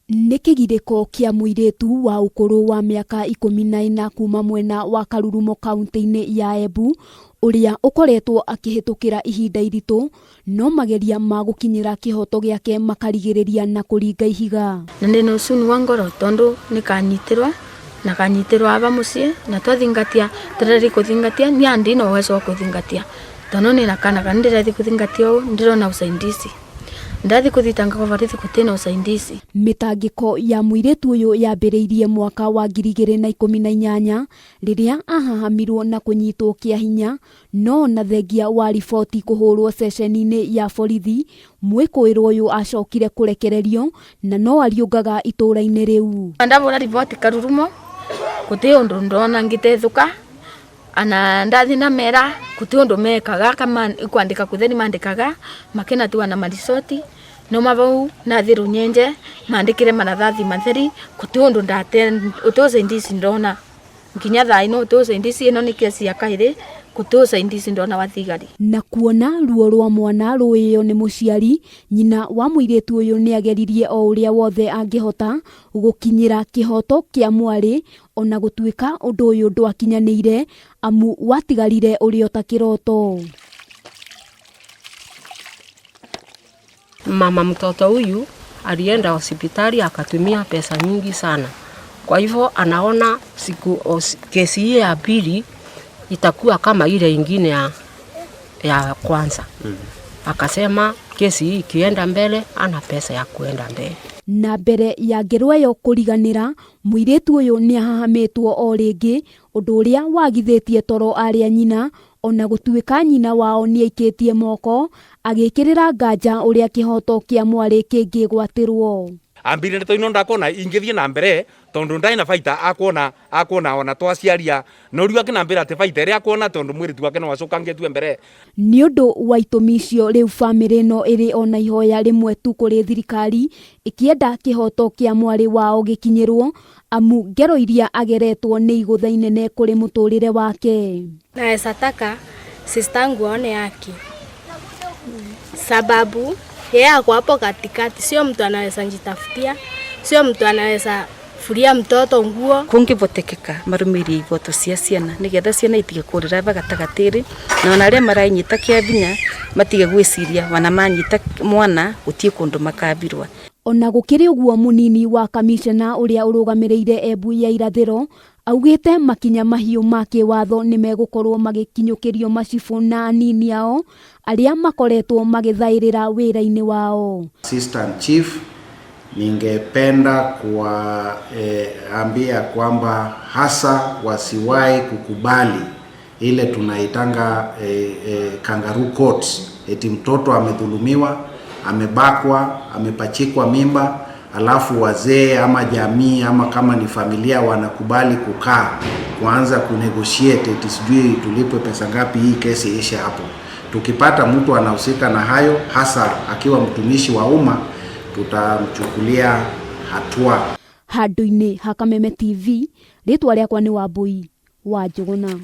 Nĩ kĩgirĩko kĩa mũirĩtu wa ũkũrũ wa mĩaka 14 kuma mwena wa Karurumo kaunti-inĩ ya Embu ũrĩa ũkoretwo akĩhĩtũkĩra ihinda iritũ no mageria ma gũkinyĩra kĩhoto gĩake makarigĩrĩria na kũringa ihiga. Na ndina ucuni wa ngoro tondu nikanyitirwa na kanyitirwa aba mucii na twathingatia turathi kuthingatia ni ndina uwezo wa kuthingatia tondu nina kana kani ndirathi kuthingatia uu ndirona usaidizi ndathi kuthitanga kwa borithi gutina usaidizi. Mĩtangĩko ya mũirĩtu ũyũ yambĩrĩirie mwaka wa 2018 rĩrĩa ahahamirwo na kũnyitwo kĩa hinya no na thengia wa riboti kũhũrwo ceceni-inĩ ya borithi mwĩkũĩrwo ũyũ acokire kũrekererio na no ariũngaga itũũra-inĩ rĩu. Ndabura riboti Karurumo guti undu ndona ngitethuka ana ndathi na mera guti undu mekaga kama kwandika kutheri mandikaga makina tu na marisoti no mabau nathi Runyenje mandikire marathathi matheri guti undu ndate uti usaidizi ndona nginya thaa ino uti usaidizi ino ni kesi ya kairi guti usaidizi ndona wa thigari. Na kuona ruo rwa mwana rũĩo nĩ mũciari, nyina wa mũirĩtu ũyũ nĩ ageririe o ũrĩa wothe angĩhota gũkinyĩra kĩhoto kĩa mwarĩ ona gũtuĩka ũndũ ũyũ ndwakinyanĩire amu watigarire ũrĩ o ta kĩroto. Mama mtoto huyu alienda hospitali akatumia pesa nyingi sana. Kwa hivyo anaona siku kesi hii ya pili itakuwa kama ile ingine ya kwanza. Akasema kesi hii ikienda mbele ana pesa ya kuenda mbele. Na mbere ya ngero ĩyo kũriganĩra mũirĩtu ũyũ nĩ ahahamĩtwo o rĩngĩ ũndũ ũrĩa wagithĩtie toro arĩa nyina ona gũtuĩka nyina wao nĩ aikĩtie moko agĩkĩrĩra nganja ũrĩa kĩhoto kĩa mwarĩ kĩngĩgwatĩrwo. Ambire ndeto ino ndakona ingithie na mbere tondu ndai na baita akuona ona twaciaria no riu akinambira ati baita iria akuona tondu mwiritu wake no acukangetue mbere. Nĩ ũndũ wa itũmi icio rĩu bamĩrĩ ĩno ĩrĩ ona ihoya rĩmwe tu kũrĩ thirikari ĩkĩenda kĩhoto kĩa mwarĩ wao gĩkinyĩrwo amu ngero iria ageretwo nĩ igũtha inene kũrĩ mũtũrĩre wake. Naweza taka sistangu aone haki, sababu yeye ako hapo katikati, sio mtu anaweza jitafutia, sio mtu anaweza furia mtoto nguo. Kungivotekeka marumirie ivoto cia ciana nigetha ciana itige kurira gatagati na ona aria maranyita kia binya matige gwiciria wana manyita mwana gutie kundu makabirwa. Ona gukiri uguo munini wa kamishna uria urugamiriire Embu ya irathiro augite makinya mahiũ ma kĩwatho nĩ megũkorwo magĩkinyũkĩrio macibũ na anini ao arĩa makoretwo magĩthaĩrĩra wĩra-inĩ wao. Assistant Chief, ningependa kuwaambia kwamba hasa wasiwahi kukubali ile tunaitanga kangaroo courts, eti mtoto amedhulumiwa, amebakwa, amepachikwa mimba, alafu wazee ama jamii ama kama ni familia wanakubali kukaa kuanza kunegotiate eti sijui tulipwe pesa ngapi, hii kesi ishe hapo. Tukipata mtu anahusika na hayo, hasa akiwa mtumishi wa umma, tutamchukulia hatua. Handũ-inĩ ha Kameme TV, rĩtwa rĩakwa nĩ Wambui wa Njũgũna.